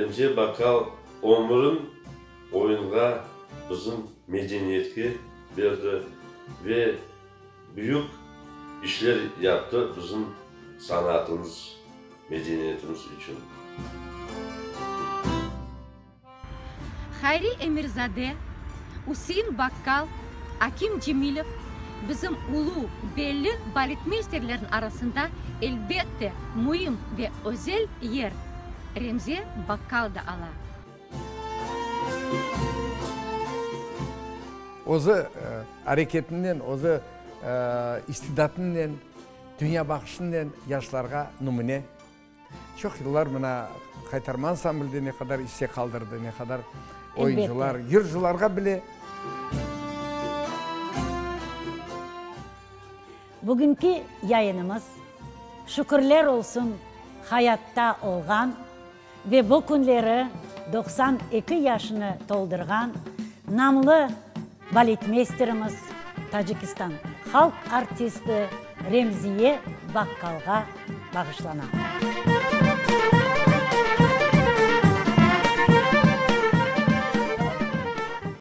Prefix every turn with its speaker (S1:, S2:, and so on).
S1: Remziye Bakkal ömürin oyunğa, bizim medeniyetke berdi ve büyük işler yaptı bizim sanatımız, medeniyetimiz içün.
S2: Hayri Emirzade, Üsein Bakkal, Akim Cemilev bizim ulu, belli baletmeysterlerniñ arasında, elbette, müim ve özel yer Remziye Bakkal da ala.
S3: Özü areketinen, özü istidatınen, dünyabaqışınen yaşlarğa nümüne. Çoq yıllar mına Qaytarma ansamblde ne qadar isse qaldırdı, ne qadar oyuncılar, yırcılarğa bile.
S4: Bugünki yayınımız, şükürler olsun, hayatta olğan ve bu künleri 92 yaşını toldurğan namlı baletmeysterimiz, Tacikistan halq artisti Remziye Bakkalğa bağışlana.